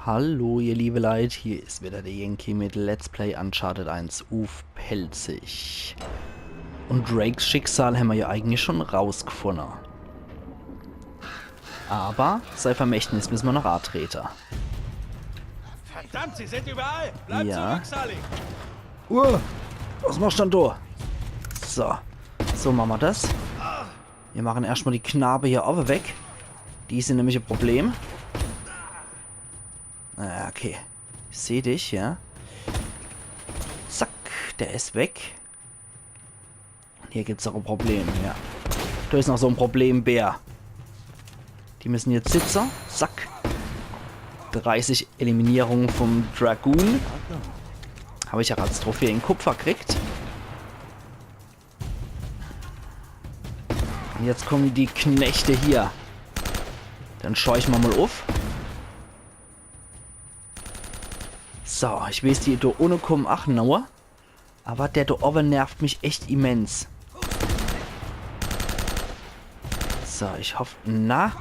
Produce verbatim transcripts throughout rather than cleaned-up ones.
Hallo, ihr liebe Leit, hier is wieder der Yankee mit Let's Play Uncharted eins uff Pälzisch. Un Drakes Schicksal hämmer jo eigentlich schun rausgfunne. Awwer sei Vermächtnis misse mer noch atrete. Verdammt, sie sind überall! Bleib Ja. Zurück, Sully! Uh, was machsch dann do? So, so mache mer das. Mir mache erscht mol die Knabe hier owwe weg. Die sin nämlich e Problem. Ah, okay. Ich seh dich, ja. Zack, der is weg. Un hier gibt's noch e Problem, ja. Do is noch so e Problembär. Die misse jetzt sitze. Zack. dreißig Eliminierunge vum Dragoon. Hab ich jo als Trophäe in Kupfer gekriegt. Un jetzt kummen die Knechte hier. Dann scheuche mer mol uff. So, ich weeß, die do unne kummen ach nochmol. Awwer der do owwe nervt mich echt immens. So, ich hoff, na?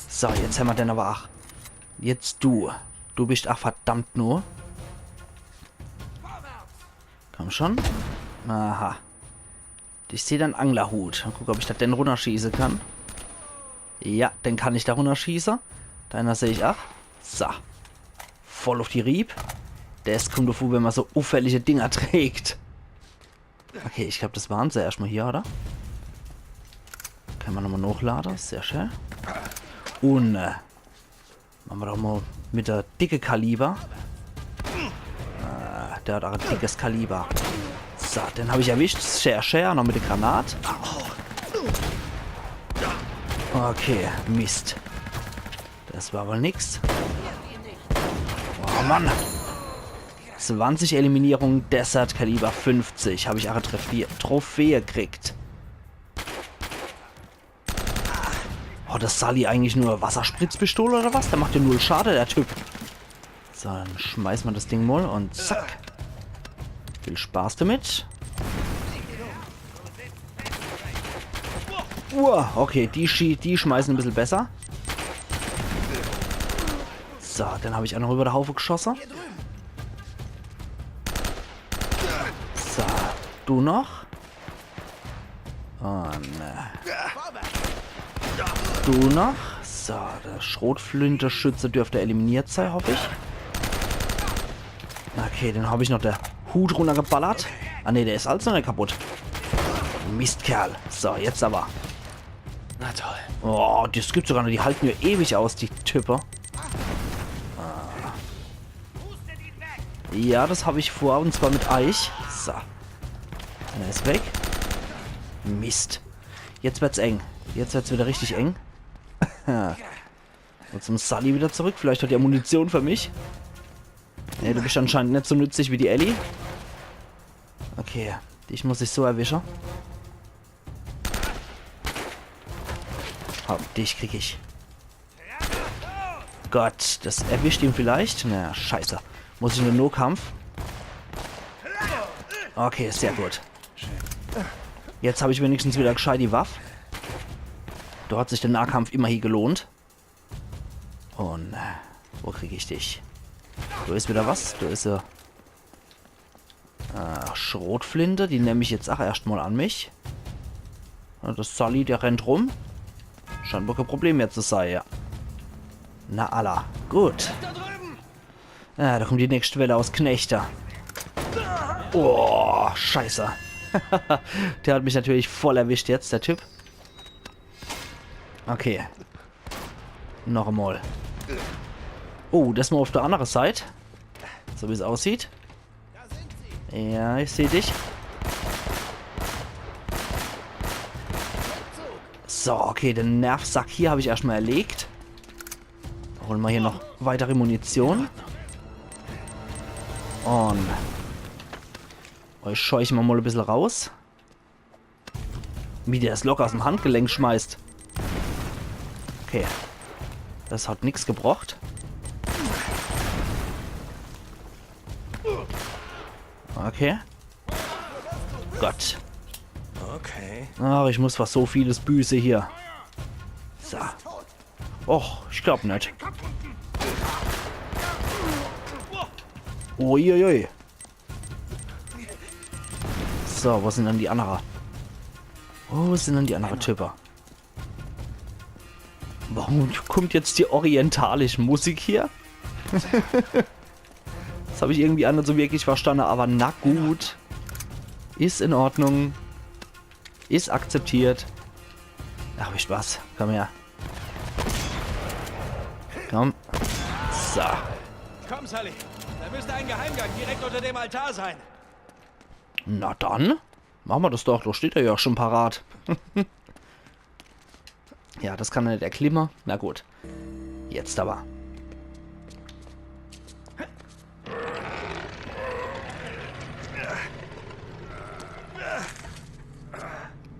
So, jetzt hämmer den awwer ach. Jetzt du. Du bisch ach verdammt nur. Komm schun. Aha. Ich seh do en Anglerhut. Mol gucke, ob ich do den runnerschieße kann. Ja, den kann ich do runnerschieße. Deiner seh ich ach. So. Voll uff die Rieb. Des kummt devun, wenn mer so uffällige Dinger trägt. Okay, ich glaab, das ware se erscht mol hier, oder? Kann mer nochmol nochlade, sehr schää. Un, äh, mache mer doch mol mit de dicke Kaliber. Äh, der hat ach e dickes Kaliber. So, den hab ich erwischt. Sehr schää, noch mit de Granat. Okay, Mist. Das war wohl nix. Oh Mann. zwanzig Eliminierunge, Desert Kaliber fünfzig. Hab ich ach e Trophäe, Trophäe gekriegt. Hat de Sully eigentlich nur Wasserspritzpistole oder was? Der macht jo null Schade, der Typ. So, dann schmeiße mer das Ding mol un zack. Viel Spaß damit. Uah, okay, die, schie- die schmeiße e bissel besser. So, den hab ich ach noch iwwer de Haufe geschosse. So, du noch. Un, äh, du noch. So, de Schrotflinteschütze dürft eliminiert sei, hoff ich. Okay, dann hab ich noch de Hut runnergeballert. Ah nee, der is als noch net kaputt. Mistkerl. So, jetzt awwer. Na toll. Oh, das gibt's jo gar net. Die halte jo ewig aus, die Type. Ah. Ja, das hab ich vor, un zwar mit eich. So. Er is weg. Mist. Jetzt werd's eng. Jetzt werd's widder richtig eng. Un zum Sully widder zurück. Vielleicht hat er Munition für mich. Nee, du bisch anscheinend net so nützlich wie die Ellie. Okay, dich muss ich so erwische. Hopp, dich krieg ich. Gott, das erwischt ihn vielleicht. Na, scheiße. Muss ich in de Nohkampf? Okay, sehr gut. Jetzt hab ich wenigstens widder gescheit die Waff. Do hat sich de Nahkampf immerhin gelohnt. Un, äh, wo krieg ich dich? Do is widder was. Do is er. Äh, Schrotflinte, die nemm ich jetzt ach erscht mol an mich. Ja, de Sully, der rennt rum. Scheint wohl kee Problem mehr zu sei, ja. Na alla, gut. Da drüben! Ja, do kummt die nächscht Welle aus Knechter. Oh, scheiße. Der hat mich natürlich voll erwischt jetzt, der Typ. Okay. Noch emol. Oh, das mol uff de annere Seit. So wie's aussieht. Ja, ich seh dich. So, okay, de Nervsack hier hab ich erscht mol erlegt. Hole mer hier noch weitere Munition. Un euch scheuche mer mol e bissel raus. Wie der das locker aus'm Handgelenk schmeißt. Okay. Das hat nix gebrocht. Okay. Gott. Okay. Ach, ich muss was so vieles büße hier. So. Och, ich glaab net. Uiuiui. So, wo sin dann die annere? Wo sin dann die annere Type? Warum kummt jetzt die orientalische Musik hier? Das hab ich irgendwie aa net so wirklich verstanne, awwer na gut. Is in Ordnung. Is akzeptiert. Ach, wisst was? Komm her. Komm. So. Komm, Sully. Da müsste ein Geheimgang direkt unter dem Altar sein. Na dann. Mache mer das doch. Da steht er ja schon parat. Ja, das kann er net erklimme. Na gut. Jetzt awwer.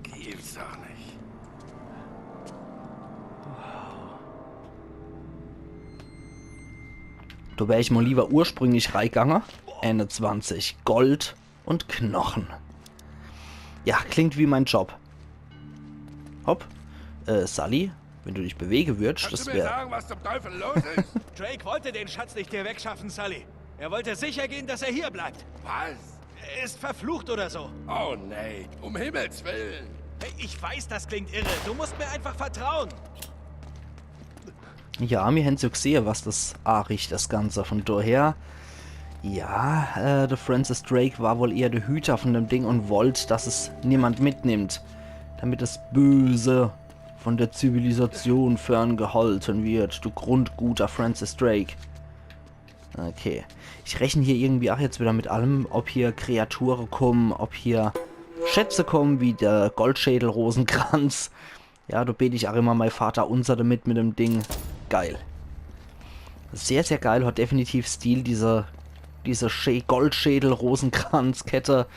Gibt's doch net. Do wär ich mol liewer ursprünglich reigange. Einundzwanzig Gold und Knochen. Ja, klingt wie mein Job. Hopp. Äh, Sully, wenn du dich bewege würdst, das wär... Kannst du mir sagen, was zum Teufel los ist? Drake wollte den Schatz nicht hier wegschaffen, Sully. Er wollte sicher gehen, dass er hier bleibt. Was? Er ist verflucht oder so. Oh nee, um Himmels Willen. Hey, ich weiß, das klingt irre. Du musst mir einfach vertrauen. Ja, mir hän's jo gsehe, was das aaricht, das Ganze. Von daher, ja, äh, der Francis Drake war wohl eher der Hüter von dem Ding und wollt, dass es niemand mitnimmt, damit das Böse von der Zivilisation ferngehalten wird. Du grundguter Francis Drake. Okay. Ich rechne hier irgendwie auch jetzt wieder mit allem, ob hier Kreature kommen, ob hier Schätze kommen, wie der Goldschädel-Rosenkranz. Ja, do bet ich auch immer mein Vaterunser damit mit dem Ding. Geil. Sehr, sehr geil. Hat definitiv Stil, diese, diese Schä-, Goldschädel-Rosenkranzkette.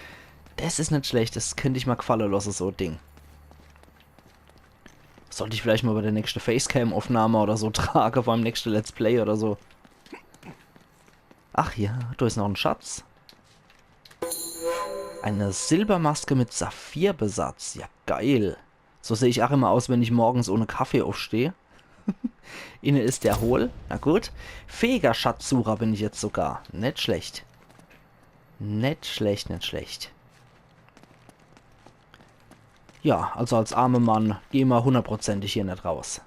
Das is net schlecht. Das könnt ich mer gfalle losse, so e Ding. Sollt ich vielleicht mal bei der nächste Facecam-Aufnahme oder so trage, beim nächste Let's Play oder so. Ach ja, do is noch en Schatz. Eine Silbermaske mit Saphirbesatz. Ja, geil. So seh ich auch immer aus, wenn ich morgens ohne Kaffee aufsteh. Inne is der hohl. Na gut. Fähiger Schatzsucher bin ich jetzt sogar. Net schlecht. Net schlecht, net schlecht. Ja, also als arme Mann geh mer hundertprozentig hier net raus.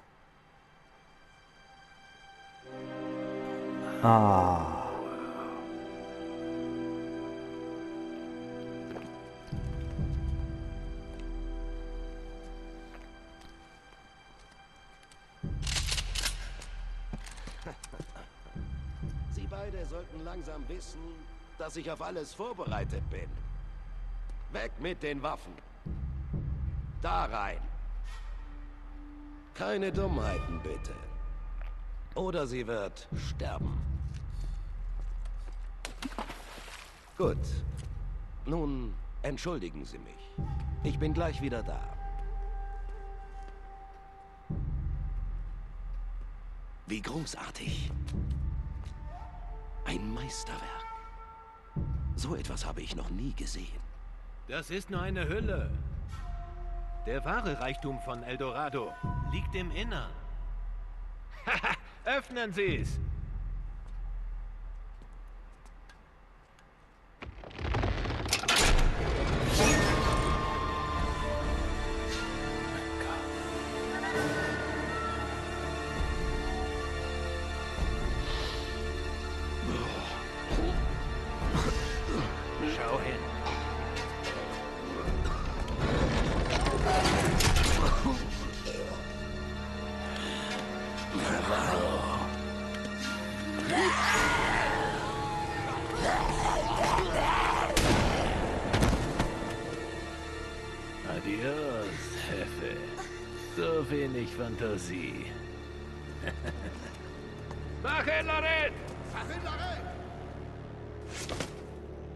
Ah. Sie beide sollten langsam wissen, dass ich auf alles vorbereitet bin. Weg mit den Waffen. Da rein. Keine Dummheiten, bitte. Oder sie wird sterben. Gut. Nun, entschuldigen Sie mich. Ich bin gleich wieder da. Wie großartig. Ein Meisterwerk. So etwas habe ich noch nie gesehen. Das ist nur eine Hülle. Der wahre Reichtum von El Dorado liegt im Innern. Öffnen Sie's! Schau hin. Adios, Jefe. So wenig Fantasie. Mach ihn, Loren!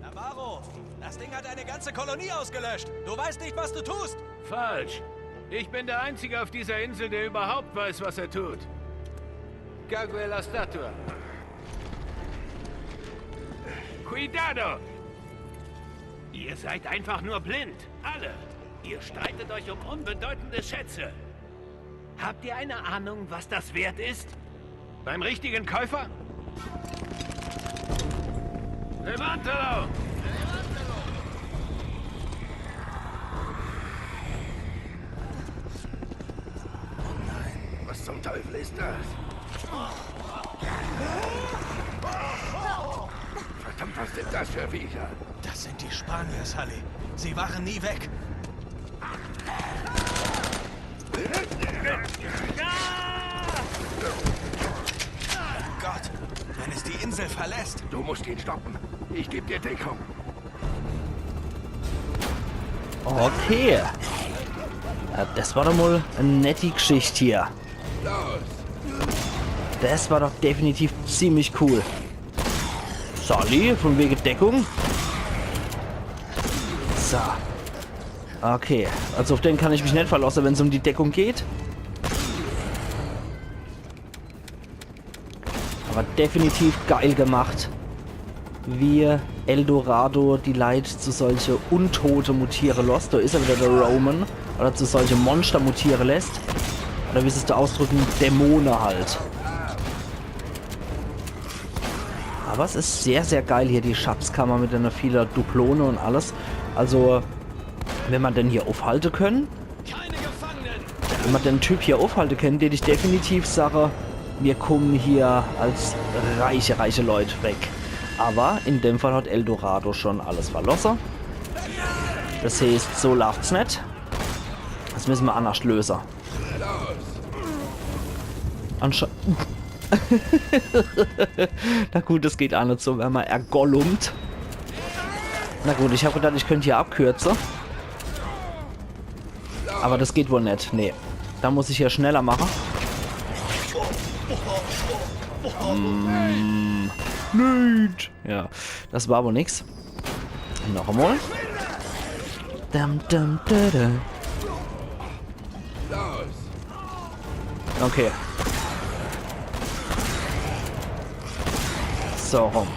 Navarro, das Ding hat eine ganze Kolonie ausgelöscht. Du weißt nicht, was du tust. Falsch. Ich bin der Einzige auf dieser Insel, der überhaupt weiß, was er tut. Cague la statua. Cuidado! Ihr seid einfach nur blind. Alle. Ihr streitet euch um unbedeutende Schätze. Habt ihr eine Ahnung, was das wert ist? Beim richtigen Käufer? Levántalo! Oh nein, was zum Teufel ist das? Verdammt, was sind das für Viecher? Das sind die Spanier, Sully. Sie waren nie weg. Gott, wenn es die Insel verlässt. Du musst ihn stoppen. Ich geb dir Deckung. Okay. Ja, das war doch mal e netti Gschicht hier. Das war doch definitiv ziemlich cool. Sully, von wege Deckung. So. Okay, also auf den kann ich mich net verlosse, wenn's um die Deckung geht. Aber definitiv geil gemacht. Wie Eldorado die Leit zu solche Untote mutiere losst. Da is er wieder, der Roman. Oder zu solche Monster mutiere lässt. Oder wie se es da ausdrücken, Dämone halt. Aber es is sehr, sehr geil hier, die Schatzkammer mit einer vieler Dublone und alles. Also, wenn man den hier aufhalte können, wenn man den Typ hier aufhalte können, tät ich definitiv sage, wir kommen hier als reiche, reiche Leut weg. Aber in dem Fall hat Eldorado schon alles verlosse. Das heißt, so läuft's net. Das müssen wir anders lösen. Ansche Na gut, das geht auch net so, wenn man ergollummt. Na gut, ich hab gedacht, ich könnt hier abkürze. Aber das geht wohl net. Nee. Da muss ich hier schneller mache. Mm, nüt. Ja, das war wohl nix. Noch einmal. Dam, dam, da, da. Okay. So rum.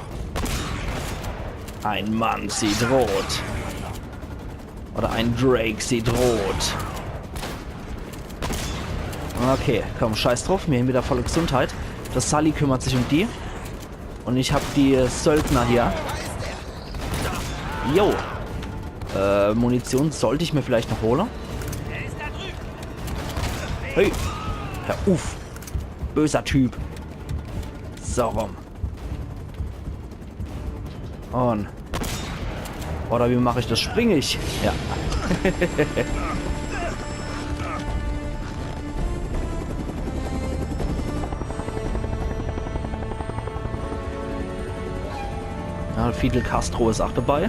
Ein Mann sieht rot. Oder ein Drake sieht rot. Okay, komm, scheiß drauf. Wir haben wieder volle Gesundheit. Das Sully kümmert sich um die. Und ich hab die Söldner hier. Jo. Äh, Munition sollt ich mir vielleicht noch hole. Hey. Hör uff. Böser Typ. So rum. Und. Oder wie mach ich das? Spring ich? Ja. Ja, Fidel Castro is auch dabei.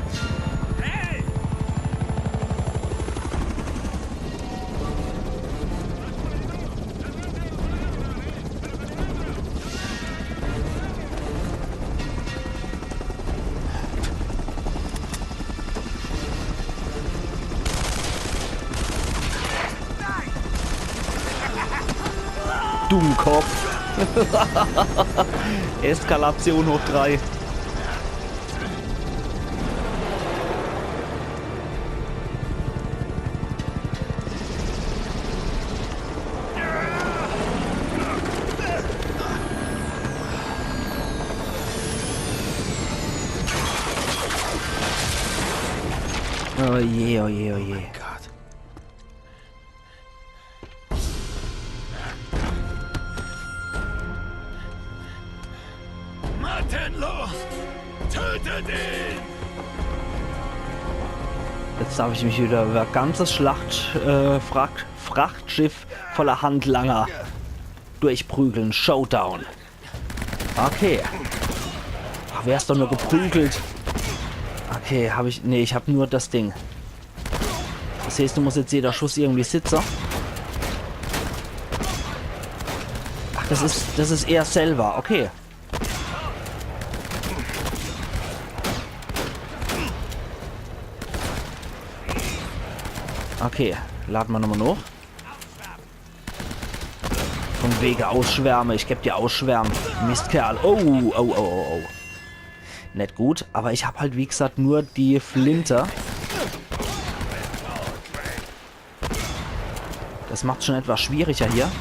Dummkopf. Eskalation hoch drei. Oh je, oh je, oh je. Martin, los! Tötet ihn! Jetzt darf ich mich wieder über ganzes Schlacht, äh, Fracht, Frachtschiff voller Handlanger durchprügeln. Showdown. Okay. Ach, wer ist doch nur geprügelt? Okay, hab ich. Nee, ich hab nur das Ding. Das heißt, du musst jetzt jeder Schuss irgendwie sitze. Ach, das ist. Das ist er selber. Okay. Okay, lad ma nochmal noch. Von wege Ausschwärme, ich geb dir Ausschwärme. Mistkerl. Oh, oh, oh, oh, oh. Net gut, aber ich hab halt, wie gesagt, nur die Flinte. Das macht's schon etwas schwieriger hier.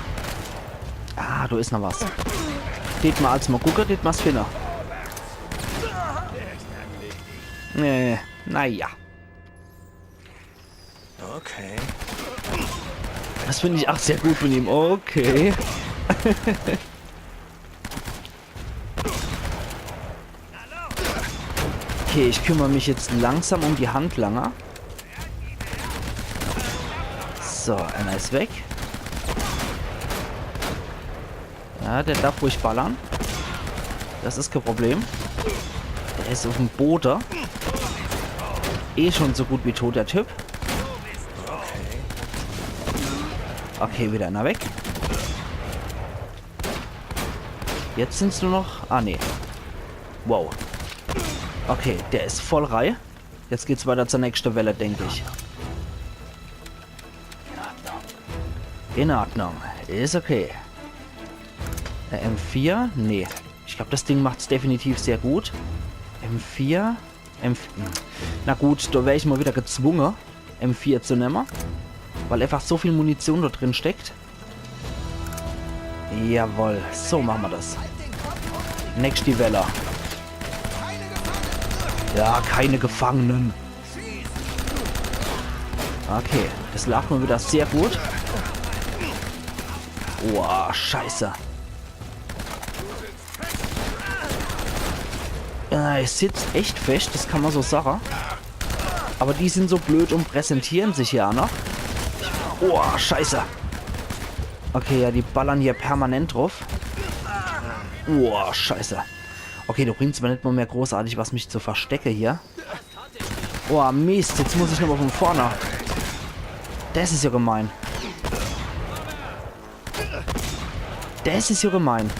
Ah, do is noch was. Tät ma als mal gucke, tät ma's finne. Äh, naja. Okay. Das finde ich auch sehr gut von ihm. Okay. Okay, ich kümmere mich jetzt langsam um die Handlanger. So, einer ist weg. Ja, der darf ruhig ballern. Das ist kein Problem. Der ist auf dem Boden. Eh schon so gut wie tot, der Typ. Okay, wieder einer weg. Jetzt sind's nur noch... Ah, nee. Wow. Okay, der ist voll Reih. Jetzt geht's weiter zur nächsten Welle, denke ich. In Ordnung. Ist okay. Äh, M vier? Nee. Ich glaube, das Ding macht's definitiv sehr gut. M vier? M vier. Na gut, da wäre ich mal wieder gezwungen, M vier zu nehmen. Weil einfach so viel Munition da drin steckt. Jawohl, so machen wir das. Nächste Welle. Ja, keine Gefangenen. Okay, das lag mir wieder sehr gut. Boah, scheiße. Ja, ich sitz echt fest, das kann man so sagen. Aber die sind so blöd und präsentieren sich ja noch. Boah, scheiße. Okay, ja, die ballern hier permanent drauf. Boah, scheiße. Okay, da bringt's mir nicht mal mehr großartig was, mich zu verstecken hier. Boah, Mist, jetzt muss ich nochmal von vorne. Das ist ja gemein. Das ist ja gemein.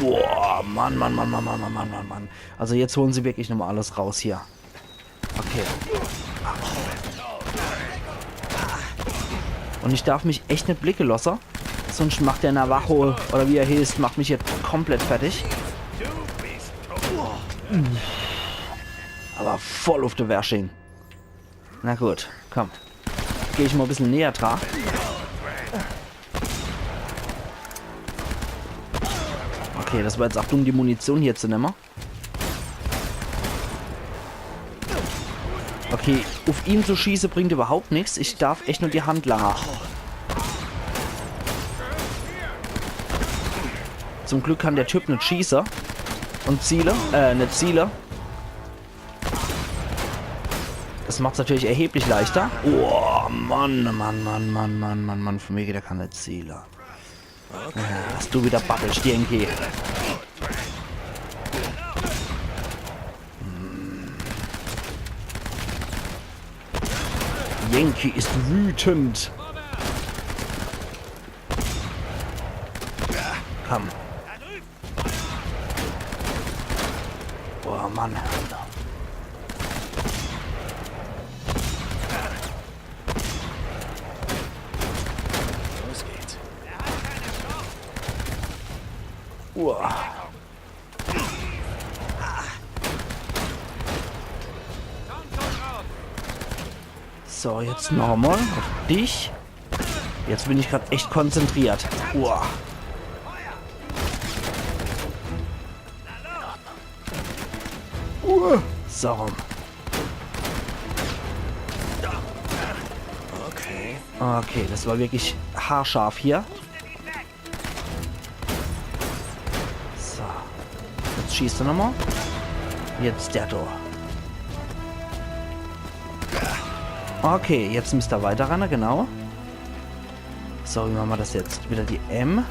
Boah, Mann, Mann, Mann. Also jetzt holen sie wirklich nochmal alles raus hier. Okay. Und ich darf mich echt nicht blicken lassen. Sonst macht der Navajo, oder wie er heißt, macht mich jetzt komplett fertig. Aber voll auf der Wersching. Na gut, komm. Gehe ich mal ein bisschen näher dran. Okay, das war jetzt auch dumm, die Munition hier zu nehmen. Okay, auf ihn zu schießen bringt überhaupt nichts. Ich darf echt nur die Handlanger. Zum Glück kann der Typ nicht schießen. Und zielen. Äh, nicht zielen. Das macht's natürlich erheblich leichter. Oh, Mann, Mann, Mann, Mann, Mann, Mann, Mann, von mir geht er keine Ziele. Äh, hast du wieder Bubble, Stinky. Hm. Yankee ist wütend. Komm. Boah, Mann. Los geht's. Uah. So, jetzt nochmal auf dich. Jetzt bin ich gerade echt konzentriert. Uah. Uah. So rum. Okay. Okay, das war wirklich haarscharf hier. So. Jetzt schießt er nochmal. Jetzt der da. Okay, jetzt müsst er weiter rennen, genau. So, wie machen wir das jetzt? Wieder die M.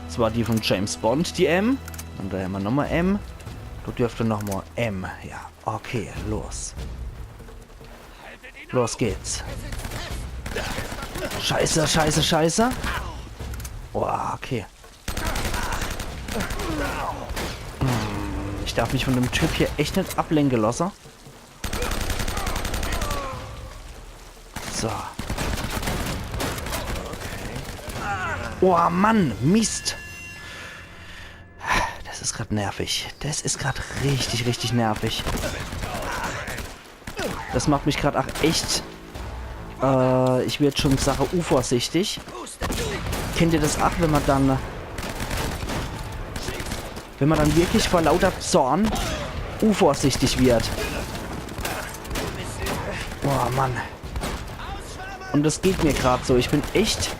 Das war die von James Bond, die M. Und da haben wir nochmal M. Da dürfte nochmal M. Ja, okay, los. Los geht's. Scheiße, scheiße, scheiße. Boah, okay. Hm, ich darf mich von dem Typ hier echt nicht ablenken lassen. So. Oh Mann, Mist. Das ist gerade nervig. Das ist gerade richtig, richtig nervig. Das macht mich gerade auch echt, äh, ich würde schon sagen, unvorsichtig. Kennt ihr das auch, wenn man dann... Wenn man dann wirklich vor lauter Zorn unvorsichtig wird. Boah, Mann. Und das geht mir grad so. Ich bin echt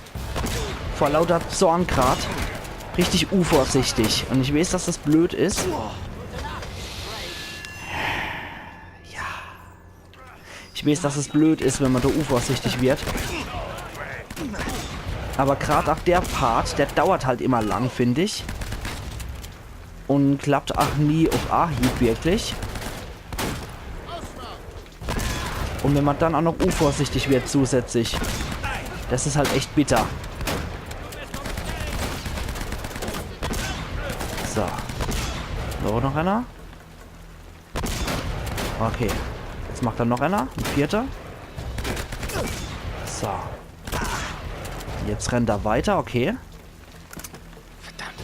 vor lauter Zorn grad richtig unvorsichtig. Und ich weiß, dass das blöd is. Ja. Ich weiß, dass es blöd is, wenn man da unvorsichtig wird. Aber grad auch der Part, der dauert halt immer lang, find ich. Und klappt auch nie auf Ahieb wirklich. Und wenn man dann auch noch unvorsichtig wird zusätzlich, das is halt echt bitter. So. So, noch einer. Okay. Jetzt macht er noch einer. Ein vierter. So. Jetzt rennt er weiter, okay. Verdammt.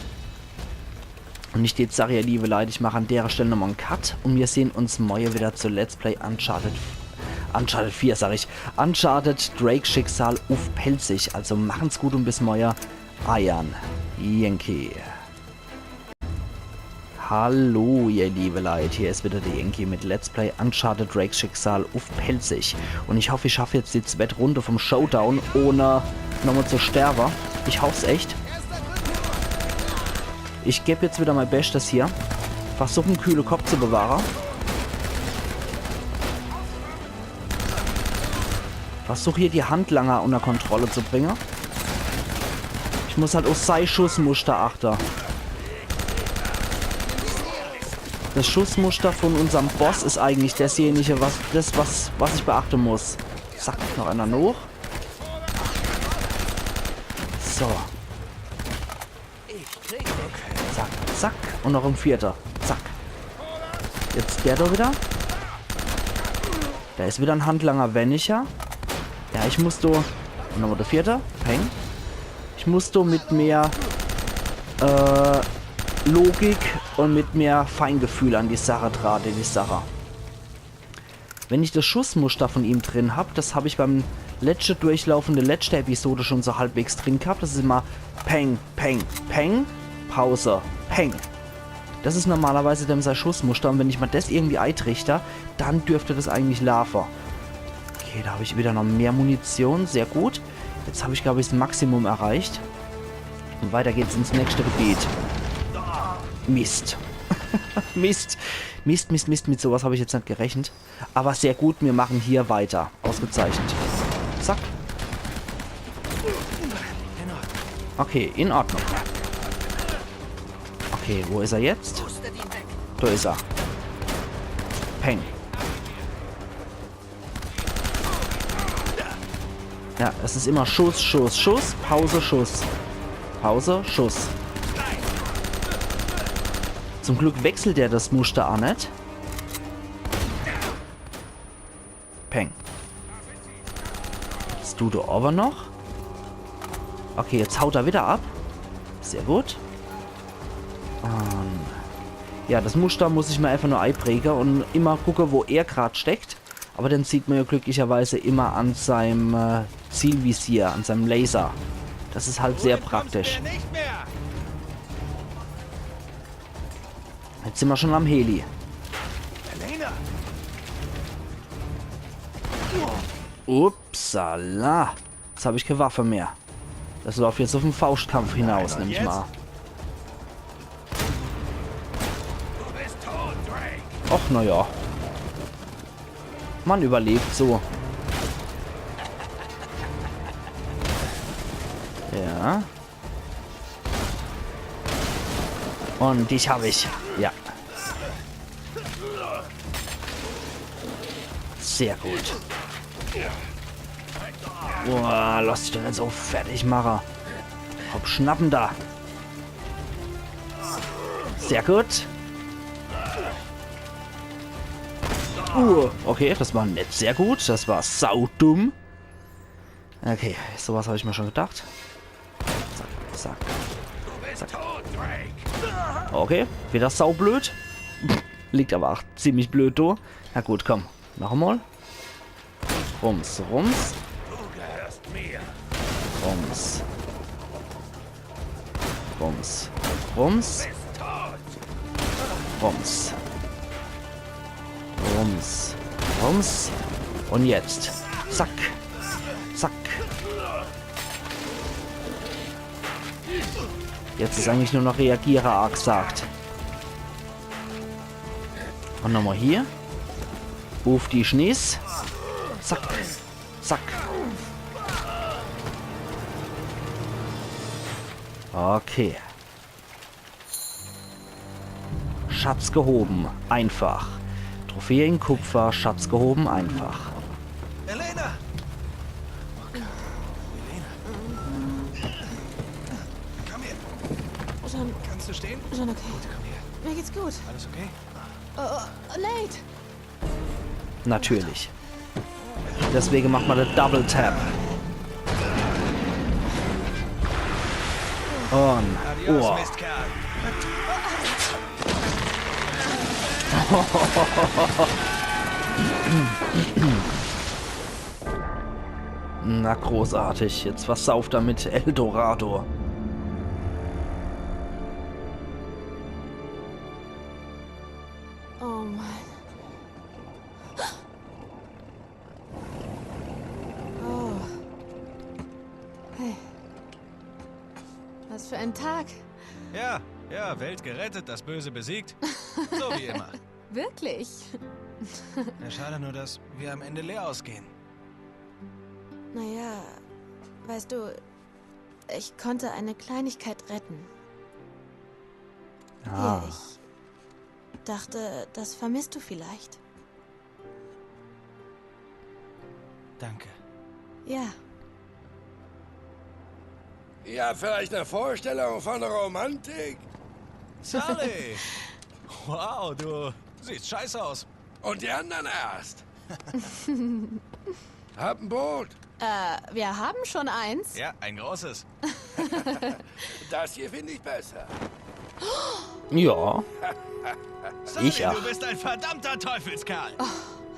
Und ich jetzt sag, ihr liebe Leute, ich mach an derer Stell nochmal en Cut und wir sehen uns morje wieder zu Let's Play Uncharted, Uncharted vier, sag ich, Uncharted Drake Schicksal uff Pälzisch. Also machen's gut und bis morje. Eiern Yankee. Hallo, ihr liebe Leute, hier is wieder der Yankee mit Let's Play Uncharted Drake Schicksal uff Pälzisch. Und ich hoff, ich schaff jetzt die zwett Runde vom Showdown, ohne nochmal zu sterben. Ich hoff's echt. Ich geb jetzt wieder mein Beschtes hier. Versuch, en kühle Kopp zu bewahre. Versuch hier die Handlanger unter Kontrolle zu bringe. Ich muss halt uff sei Schussmuster achte. Das Schussmuster von unserm Boss is eigentlich dasjenige, was, das, was, was ich beachte muss. Zack, noch einer noch. So. Zack, zack. Und noch en vierter. Zack. Jetzt der da wieder. Da is wieder en Handlanger wennicher. Ja, ich muss do. Und nochmal der vierte. Peng. Ich muss do mit mehr, äh, Logik und mit mehr Feingefühl an die Sache trate, die Sache. Wenn ich das Schussmuster von ihm drin hab, das hab ich beim letschte Durchlauf von der letschte Episode schon so halbwegs drin gehabt, das is immer Peng, Peng, Peng, Pause, Peng. Das is normalerweise dem sei Schussmuster und wenn ich mal das irgendwie eitrichter, dann dürfte das eigentlich laafe. Okay, da hab ich wieder noch mehr Munition, sehr gut. Jetzt hab ich, glaub ich, das Maximum erreicht. Und weiter geht's ins nächste Gebiet. Mist. Mist. Mist, Mist, Mist, mit sowas hab ich jetzt net gerechnet. Aber sehr gut, wir machen hier weiter. Ausgezeichnet. Zack. Okay, in Ordnung. Okay, wo is er jetzt? Da is er. Peng. Ja, es is immer Schuss, Schuss, Schuss, Pause, Schuss. Pause, Schuss. Zum Glück wechselt er das Muster aa net. Peng. Is du do owwe noch? Okay, jetzt haut er wieder ab. Sehr gut. Ähm, ja, das Muster muss ich mir einfach nur eipräge und immer gucke, wo er grad steckt. Aber den sieht man ja glücklicherweise immer an seinem, äh, Zielvisier, an seinem Laser. Das is halt sehr praktisch. Jetzt sin wir schon am Heli. Elena! Upsala. Jetzt hab ich keine Waffe mehr. Das läuft jetzt auf den Faustkampf hinaus, nehm ich mal. Och, na ja. Man überlebt so. Ja. Und dich hab ich. Ja. Sehr gut. Boah, lass dich doch net so fertig mache. Hopp, schnappen da. Sehr gut. Uh, okay, das war net sehr gut. Das war saudumm. Okay, sowas hab ich mir schon gedacht. Zack, zack. Zack. Okay, wieder saublöd. Liegt aber auch ziemlich blöd do. Na gut, komm. Noch einmal. Rums, rums. Rums. Rums. Rums. Rums. Rums. Rums. Und jetzt. Zack. Zack. Jetzt is eigentlich nur noch Reagiere agsagt. Und nochmal hier. Buff die Schniss. Zack. Zack. Okay. Schatz gehoben. Einfach. Trophäe in Kupfer. Schatz gehoben. Einfach. Elena! Elena! Komm her! Schon, Kannst du stehen? schon okay. Komm her. Mir geht's gut. Alles okay? Oh, Nate! Natürlich. Deswegen macht man den Double Tap. Und Adios, oh. Mistkerl. Na großartig, jetzt versauft er mit Eldorado. Oh Mann. Oh. Hey. Was für ein Tag. Ja, ja, Welt gerettet, das Böse besiegt. So wie immer. Wirklich? Ja, schade nur, dass wir am Ende leer ausgehen. Naja, weißt du, ich konnte eine Kleinigkeit retten. Ah. Ich dachte, das vermisst du vielleicht. Danke. Ja, Ihr habt vielleicht eine Vorstellung von Romantik? Sully! Wow, du siehst scheiße aus. Und die anderen erst. Hab ein Boot. äh, wir haben schon eins. Ja, ein großes. Das hier finde ich besser. Ja, Sully, Ich ach. Du bist ein verdammter Teufelskerl.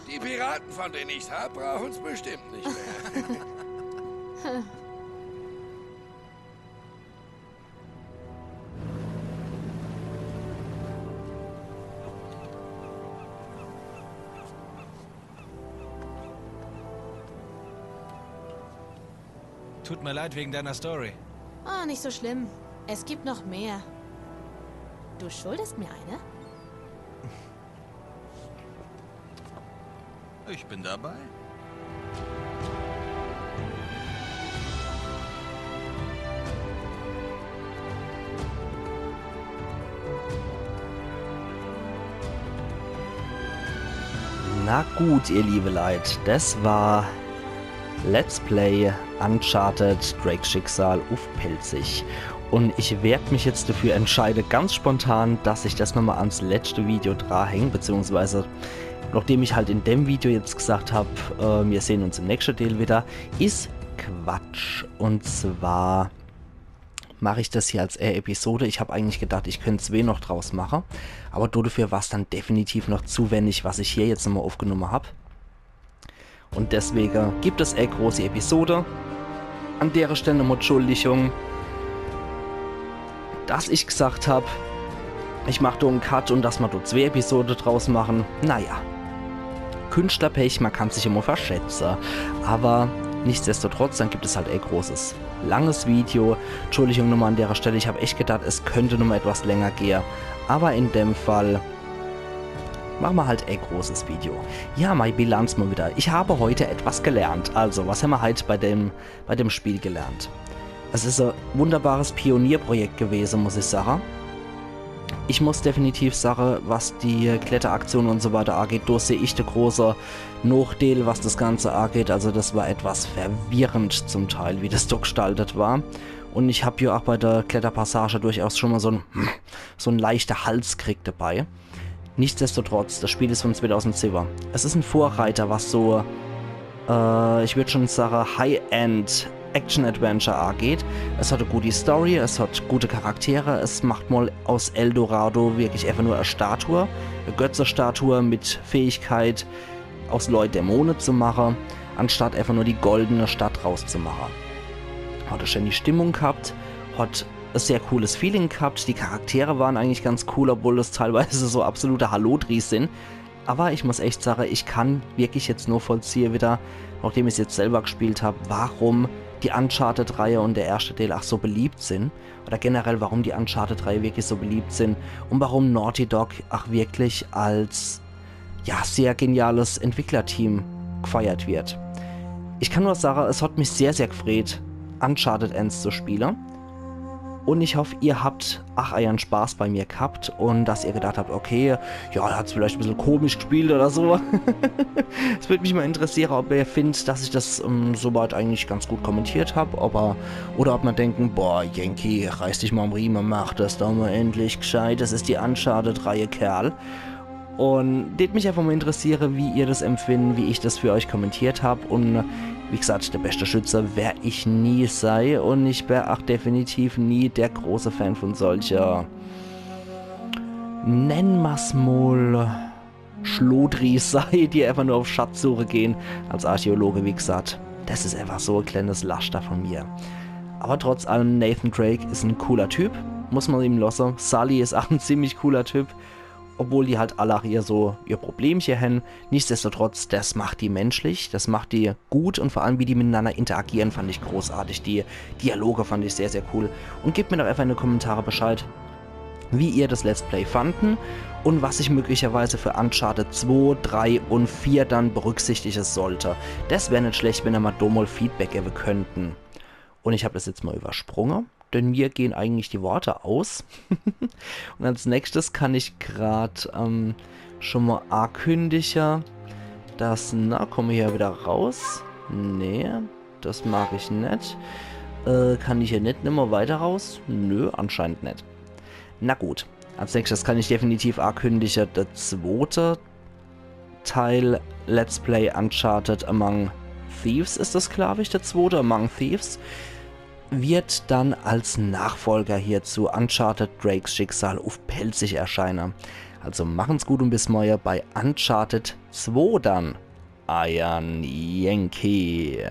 Die Piraten, von denen ich's hab, brauchen's bestimmt nicht mehr. Tut mir leid wegen deiner Story. Ah, nicht so schlimm. Es gibt noch mehr. Du schuldest mir eine? Ich bin dabei. Na gut, ihr liebe Leit, das war Let's Play Uncharted Drakes Schicksal uff Pälzisch. Und ich werd mich jetzt dafür entscheide, ganz spontan, dass ich das nochmal ans letzte Video drahäng, beziehungsweise nachdem ich halt in dem Video jetzt gesagt hab, äh, wir sehen uns im nächsten Teil wieder, is Quatsch. Und zwar mach ich das hier als e Episode. Ich hab eigentlich gedacht, ich könnt zwee noch draus mache. Aber dodefür war's dann definitiv noch zu wenig, was ich hier jetzt nochmal aufgenommen hab. Und deswegen gibt es e große Episode. An dere Stelle nochmal Entschuldigung, dass ich gesagt hab, ich mach do en Cut und dass ma do zwee Episode draus machen. Naja. Künstlerpech, man kann sich immer verschätze. Aber nichtsdestotrotz, dann gibt es halt e großes, langes Video. Entschuldigung nochmal an dere Stelle, ich hab echt gedacht, es könnte nochmal etwas länger gehe. Aber in dem Fall machen wir halt e großes Video. Ja, mei Bilanz mal wieder. Ich habe heute etwas gelernt. Also, was haben wir halt bei dem, bei dem Spiel gelernt? Es is e wunderbares Pionierprojekt gewesen, muss ich sagen. Ich muss definitiv sagen, was die Kletteraktion und so weiter angeht, do seh ich de große Nachteil, was das Ganze angeht. Also das war etwas verwirrend zum Teil, wie das do gestaltet war. Und ich hab ja auch bei der Kletterpassage durchaus schon mal so ein, so ein leichter Halskrieg dabei. Nichtsdestotrotz, das Spiel is von zweitausendsieben. Es is ein Vorreiter, was so, äh, ich würd schon sagen, High-End Action-Adventure angeht. Es hat eine gute Story, es hat gute Charaktere, es macht mal aus Eldorado wirklich einfach nur eine Statue, eine Götze-Statue mit Fähigkeit, aus Leut Dämone zu machen, anstatt einfach nur die goldene Stadt rauszumachen. Hat eine schöne Stimmung gehabt, hat e sehr cooles Feeling gehabt. Die Charaktere waren eigentlich ganz cool, obwohl das teilweise so absolute Hallodris sind. Aber ich muss echt sagen, ich kann wirklich jetzt nur vollziehe wieder, nachdem ich's jetzt selber gespielt hab, warum die Uncharted-Reihe und der erste Teil auch so beliebt sind. Oder generell, warum die Uncharted-Reihe wirklich so beliebt sind und warum Naughty Dog auch wirklich als, ja, sehr geniales Entwicklerteam gefeiert wird. Ich kann nur sagen, es hat mich sehr, sehr gefreut, Uncharted eins zu spielen. Und ich hoffe, ihr habt ach euren Spaß bei mir gehabt und dass ihr gedacht habt, okay, ja, er hat's vielleicht ein bisschen komisch gespielt oder so. Es würde mich mal interessieren, ob ihr findet, dass ich das ähm, soweit eigentlich ganz gut kommentiert hab, ob er, oder ob man denken, boah, Yankee, reiß dich mal am Riemen, mach das doch mal endlich gescheit, das ist die Uncharted-Reihe, Kerl. Und tät mich einfach mal interessiere, wie ihr das empfinden, wie ich das für euch kommentiert hab. Und wie gesagt, der beste Schütze wär ich nie sei und ich wär auch definitiv nie der große Fan von solcher, nenn ma's mal, Schlodri sei, die einfach nur auf Schatzsuche gehen. Als Archäologe, wie gesagt, das ist einfach so ein kleines Laster von mir. Aber trotz allem, Nathan Drake ist ein cooler Typ, muss man ihm lassen. Sully ist auch ein ziemlich cooler Typ, obwohl die halt alle auch ihr so ihr Problemchen haben. Nichtsdestotrotz, das macht die menschlich, das macht die gut und vor allem, wie die miteinander interagieren, fand ich großartig. Die Dialoge fand ich sehr, sehr cool. Und gebt mir doch einfach in die Kommentare Bescheid, wie ihr das Let's Play fanden und was ich möglicherweise für Uncharted zwei, drei und vier dann berücksichtigen sollte. Das wär nicht schlecht, wenn ihr mal da mal Feedback geben könnten. Und ich hab das jetzt mal übersprungen, denn mir gehen eigentlich die Worte aus. Und als nächstes kann ich grad ähm, schon mal ankündigen, dass, na, komme hier wieder raus? Nee, das mag ich net. Äh, kann ich hier net nimmer weiter raus? Nö, anscheinend net. Na gut, als nächstes kann ich definitiv ankündigen, der zweite Teil Let's Play Uncharted Among Thieves ist das, glaube ich, der zweite, Among Thieves, wird dann als Nachfolger hier zu Uncharted Drakes Schicksal auf Pälzisch erscheinen. Also machen's gut und bis morgen bei Uncharted zwei dann. Euer Yankee.